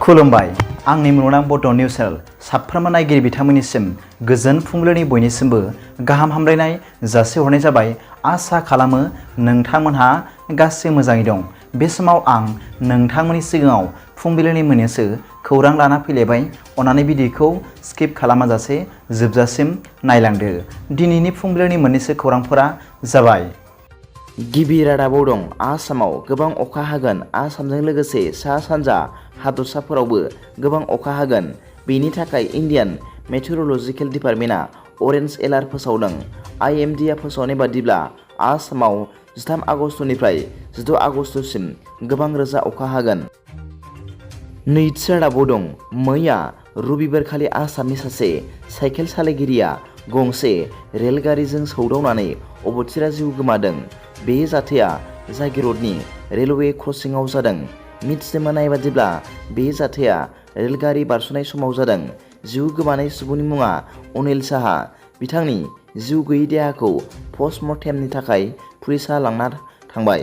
खुलुमबाय आंनि मुलुगनां बड' निउस चेनेल साफ्रोमबो नायगिरि बिथांमोननिसिम गोजोन फुंबिलिनि बयनिसिमबो गाहाम हामलायनाय जासिहरनाय जाबाय। आसा खालामो नोंथांमोनहा गासै मोजाङै दं। बे समाव आं नोंथांमोननि सिगाङाव फुंबिलिनि मोननैसो खौरां लाना फैलायबाय। अन्नानै भिडिअखौ स्किप खालामाजासे जोबजासिम नायलांदो। दिनैनि फुंबिलिनि मोननैसो खौरांफोरा जाबाय। गिबि रादाबाव दं आसामाव गोबां अखा हागोन। आसामजों लोगोसे सा सानजा हादरसाफोरावबो गोबां अखा हागोन। बेनि थाखाय इन्डियान मेटेर'लजिकेल डिपार्टमेन्टआ अरेन्ज एलार्ट फोसावदों। IMDआ फोसावनाय बादिब्ला आसामाव 13 आगस्तनिफ्राय 16 आगस्तसिम गोबां रोजा अखा हागोन। नैथि रादाबाव दं मैया रबिबारखालि आसामनि सासे साइकेल सालायगिरिया गंसे रेलगारिजों सौदावनानै अबथिरा जिउ गोमादों। बे जाथाया जागिर'डनि रेलवे क्रसिंआव जादों। मिथिनो मोननाय बादिब्ला बे जाथाया रेलगारि बारस'नाय समाव जादों। जिउ गोमानाय सुबुंनि मुङा अनिल साहा। बिथांनि जिउ गैयै देहाखौ पस्टमर्टेमनि थाखाय पुलिसआ लांना थांबाय।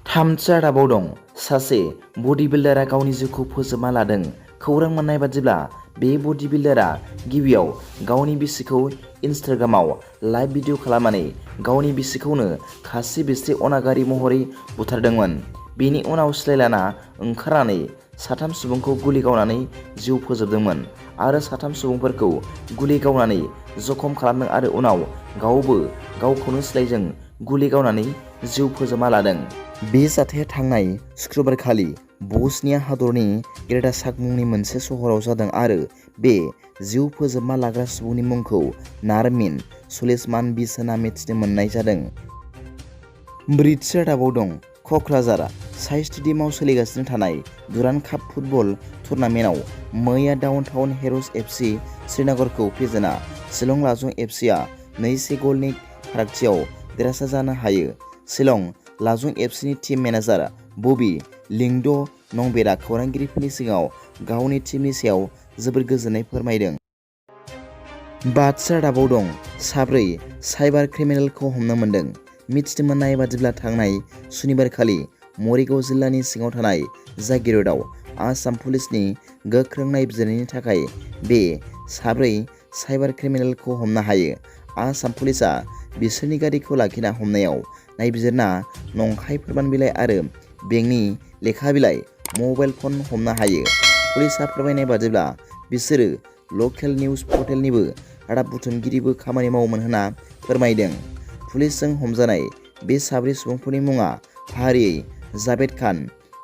थामथि रादाबाव दं सासे बडी बिल्डारआ गावनि जिउखौ फोजोबना लादों। खौरां मोननाय बादिब्ला बे बडी बिल्डारआ गिबियाव गावनि बिसिखौ इनस्टाग्रामाव लाइभ भिडिअ खालामनानै गावनि बिसिखौनो खास्रि बिस्रि अनागारि महरै बुथारदोंमोन। बेनि उनाव सिलाय ओंखारनानै साथाम सुबुंखौ गुलि गावनानै जिउ फोजोबदोंमोन आरो साथाम सुबुंफोरखौ गुलि गावनानै जखम खालामदों आरो उनाव गावबो गावखौनो सिलायजों गुलि गावनानै जिउ फोजोबना लादों। बे जाथाया थांनाय सुक्रुबारखालि बस्निया हादरनि ग्रेडाचाक मुंनि मोनसे सहराव जादों आरो बे जिउ फोजोबना लाग्रा सुबुंनि मुंखौ नारमिन सलिसमान बिस होनना मिथिनो मोननाय जादों। ब्रैथि रादाबाव दं क'क्राझार साइ स्टेडियामाव सोलिगासिनो थानाय दुरान्ड काप फुटबल टुर्नामेन्टआव मैया डाउनटाउन हिर'ज FC श्रीनगरखौ फेजेना शिलं लाजं FCआ 2-1 गलनि फारागथियाव देरहासार जानो हायो। शिलं लाजं FCनि टीम मेनेजार बबी लिंड' नंबेरा खौरांगिरिफोरनि सिगाङाव गावनि टीमनि सायाव जोबोद गोजोननाय फोरमायदों। बाथि रादाबाव दं साब्रै साइबार क्रिमिनेलखौ हमनो मोनदों। मिथिनो मोननाय बादिब्ला थांनाय सुनिबारखालि मरिगाव जिल्लानि सिङाव थानाय जागिर'डआव आसाम पुलिसनि गोख्रों नायबिजिरनायनि थाखाय बे साब्रै साइबार क्रिमिनेलखौ हमनो हायो। आसाम पुलिसआ बिसोरनि गारिखौ लाखिना हमनायाव नायबिजिरना नंखाय फोरमान बिलाइ आरो बेंकनि लेखा बिलाइ मबाइल फन हमनो हायो। पुलिसआ फोरमायनाय बादिब्ला बिसोरो लकेल निउज पर्टेलनिबो रादाब बुथुमगिरिबो खामानि मावोमोन होनना फोरमायदों। पुलिसजों हमजानाय बे साब्रै सुबुंफोरनि मुङा फारियै जावेद खान,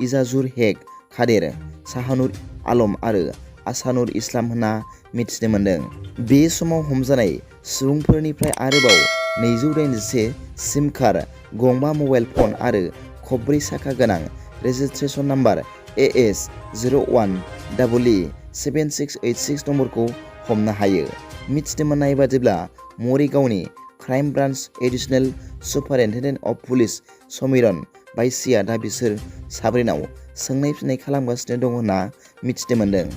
इजाजुर हेक, कादेर, साहानुर आलम आरो आसानुर इस्लाम होनना मिथिनो मोनदों। बे समाव हमजानाय सुबुंफोरनिफ्राय आरोबाव 281 सिम कार्ड, गंबा मबाइल फन आरो खबब्रै साखा गोनां रेजिस्ट्रेशन नाम्बार AS01EE7686 नम्बरखौ हमनो हायो। मिथिनो मोननाय बादिब्ला मरिगावनि crime branch additional superintendent of police Samiran बायसिया दा बिसोर साब्रैनाव सोंनाय फिननाय खालामगासिनो दं होनना मिथिनो मोनदों।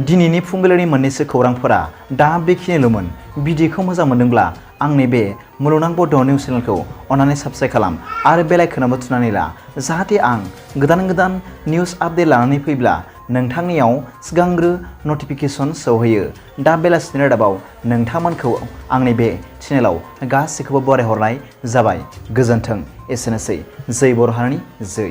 दिनैनि फुंबिलिनि मोननैसो खौरांफोरा दा बेखिनिल'मोन। भिडिअखौ मोजां मोनदोंब्ला आंनि बे मुलुगनां बड' निउस चेनेलखौ अन्नानै साबस्क्राइब खालाम आरो बेल आइकनआवबो थुनानै ला, जाहाथे आं गोदान निउस आपडेट लानानै फैब्ला नोंथांनियाव सिगांग्रो नटिफिकेसन सौहैयो। दा बेलासिनि रादाबाव नोंथांमोनखौ आंनि बे चेनेलाव गासैखौबो बरायहरनाय जाबाय। गोजोन्थों। एसेनोसै। जै बर' हारिनि जै।